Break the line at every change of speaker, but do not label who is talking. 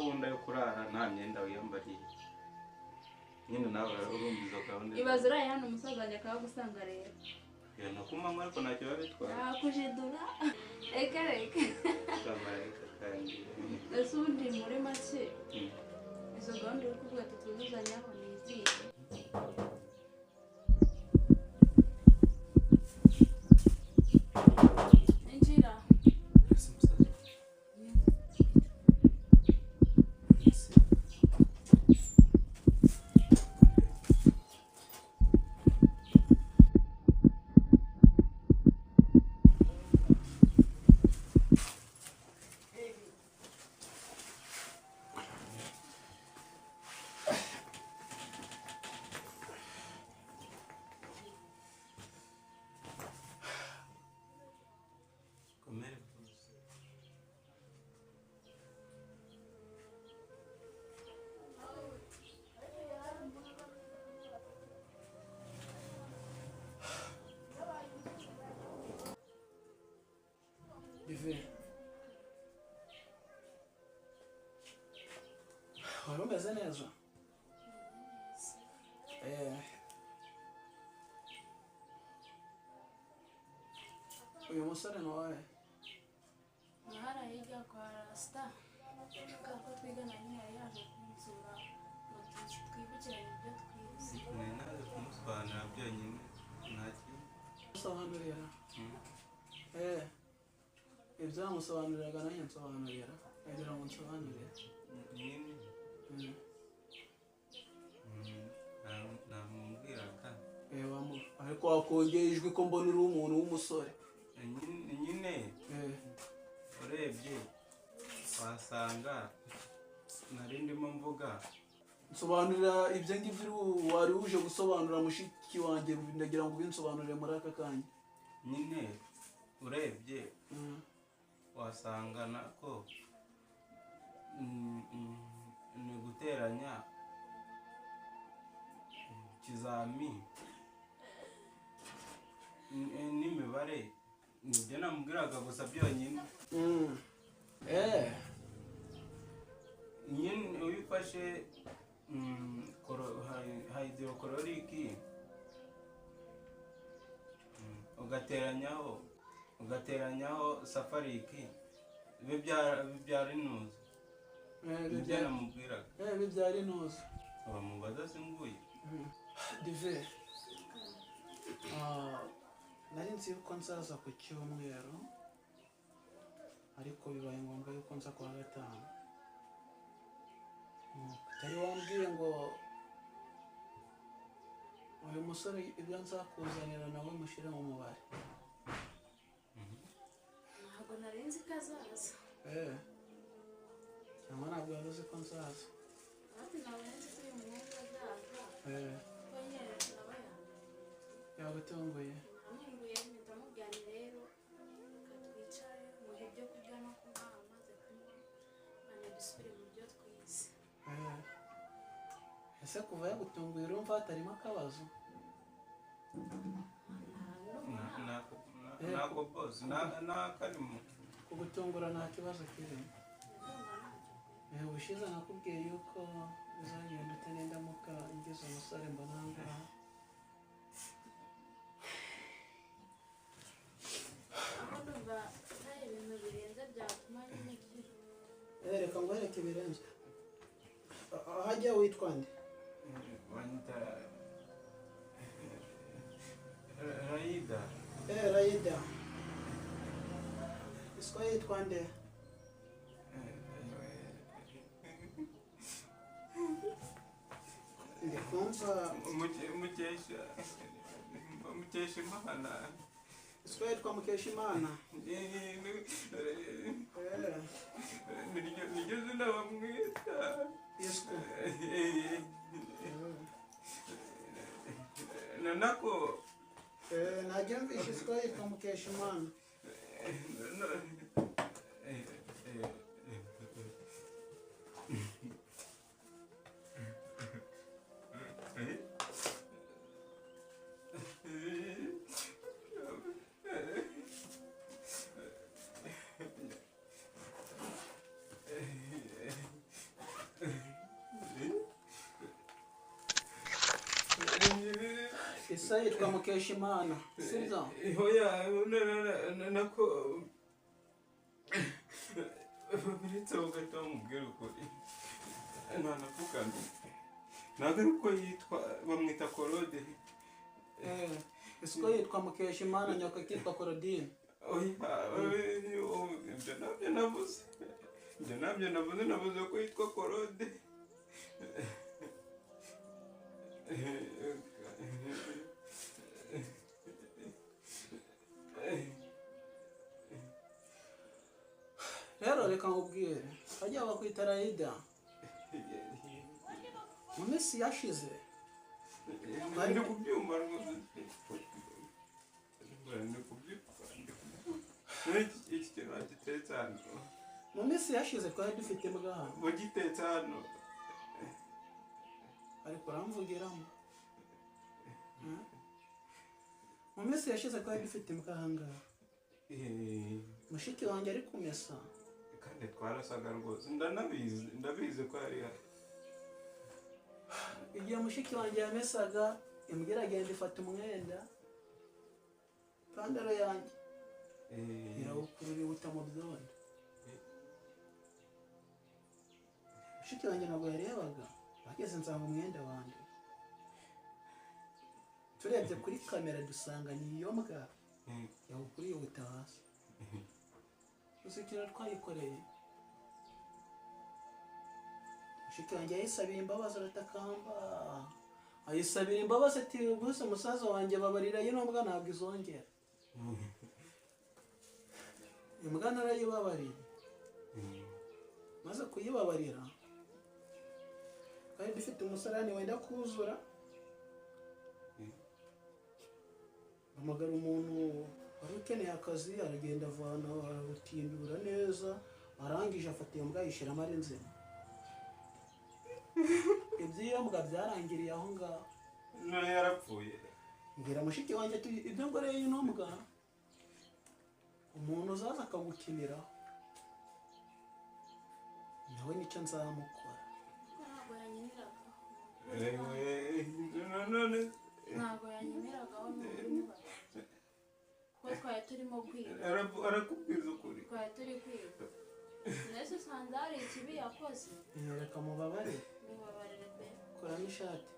gahunda yo kurara nta myenda wiyambariye nyine, nawe urumva izo gahunda.
Ibaze uraye hano, umusaza wanjye akabagusanga rero.
Ya, no kumanywa, ariko ntacyo biba bitwaye.
Yakujidura, reka reka.
Kamarayika kandi.
Ese ubundi muri make, izo gahunda uri kuvuga tutuzuzanyaho ni izihe? Injira.
Ese musaza? Ese? Komere rwose.
Dive, wari umeze neza? Uyu musore ni uwahe?
Hariya hirya kwa Rasita, kubera ko twigana nyine, yari yaje kunsura ngo twibukiranye ibyo twize.
Nari naje kumusobanurira byonyine, nta kindi.
Musobanurira? Ibyo wamusobanuriraga nanjye nsobanurira, nagira ngo nsobanurire.
Nyine namubwiraga.
Ariko wakongeye ijwi ko mbona uri umuntu w'umusore.
Nyine urebye wasanga nari ndimo mvuga.
Nsobanurira ibyo ngibyo wari uje gusobanura mushiki wanjye, ndagira ngo ubinsobanurire muri aka kanya.
Nyine urebye wasanga nako ni guteranya ikizami n'imibare, nibyo namubwiraga gusa byonyine. Nyine iyo ufashe hydrochloric, ugateranyaho sulfuric, bibyara inuza. Nibyo namubwiraga.
Bibyara intuza.
Bamubaza singuye.
Dive, nari nzi yuko nzaza ku cyumweru, ariko bibaye ngombwa yuko nza kuwa gatanu. Utari wambwiye ngo uyu musore ibyo nzakuzanira nawe mushyire mu mubare.
Ntabwo nari nzi ko azaza.
Cyangwa ntabwo wari uzi ko nzaza?
Hafi, ntabwo nari nzi ko uyu muhungu azaza. Kuko nyine nawe
Yagutunguye?
Yantunguye, mpita mubwira rero reka twicare muhe ibyo kurya no kunywa, amaze kunywa hanyuma dusubire mu byo twize.
Ese kuva yagutunguye urumva hatarimo akabazo?
Nako bose n'akarimo.
Kugutungura nta kibazo kirimo. Ubushize nakubwiye yuko bizagenda utarindamuka ngize umusore mbona aha ngaha.
Aho ndumva hari ibintu birenze byatuma nyine
Reka nguhereke ibirenze. Hajya witwa nde?
Banyita Rayida.
Rayida. Iswa yitwa nde? Ndi kumva.
Mukesha, Mukesha Imana.
Iswa yitwa Mukeshimana.
Niryo zina bamwita.
Iswa.
Nako.
Nabyumvishe, iswa yitwa Mukeshimana. Isa yitwa Mukeshimana, sibyo?
Hoya, nako uretse ho gato mubwira ukuri, ntanapfukamye, ntabwo ari uko yitwa, bamwita Korode.
Isiko yitwa Mukeshimana, nyoko akitwa Korodine.
Oya, ibyo nabyo navuze, ibyo nabyo navuze, navuze ko yitwa Korode.
Rero reka nkubwire, bajya bakwita Rayida. Mu minsi yashize
Ndi kubyumva rwose, ndi kubyumva. Iki kintu bagitetse hano?
Mu minsi yashize twari dufite imbwa hano.
Bagitetse hano.
Ariko uramvugiramo. Mu minsi yashize twari dufite imbwa aha ngaha, mushiki wanjye ari kumesa.
Kandi twarasaga rwose, ndanabizi, ndabizi ko ari hano.
Igihe mushiki wanjye yamesaga, imbwa iragenda ifata umwenda, ipantaro yanjye, irawukurura iwuta mu byondo. Mushiki wanjye ntabwo yarebaga, bageze nsanga umwenda wanjye. Turebye kuri kamera dusanga ni iyo mbwa yawukuriye iwuta hasi. Uzi ikintu twayikoreye? Mushiki wanjye yayisabira imbabazi, aratakamba, ayisabira imbabazi ati rwose musaza wanjye babarira, ino mbwa ntabwo izongera. Imbwa narayibabariye. Maze kuyibabarira, twari dufite umusarani wenda kuzura, mpamagara umuntu wari ukeneye akazi, aragenda avana, arawutindura neza, arangije afata iyo mbwa ayishyiramo ari nzima. Iby'iyo mbwa byarangiriye aho ngaho.
None yarapfuye?
Mbwira mushiki wanjye ati ibyo ngoreye ino mbwa, umuntu uzaza akagukiniraho nawe nicyo nzamukora.
Ntabwo yanyimiragaho.
None
Ntabwo yanyimiragaho n'ubu, kuko twari turimo kwiga.
Arakubwiza ukuri?
Twari turi kwiga, ndetse usanze hari ikibi yakoze.
Reka mubabare.
Mubabarire pe.
Kuramo ishati.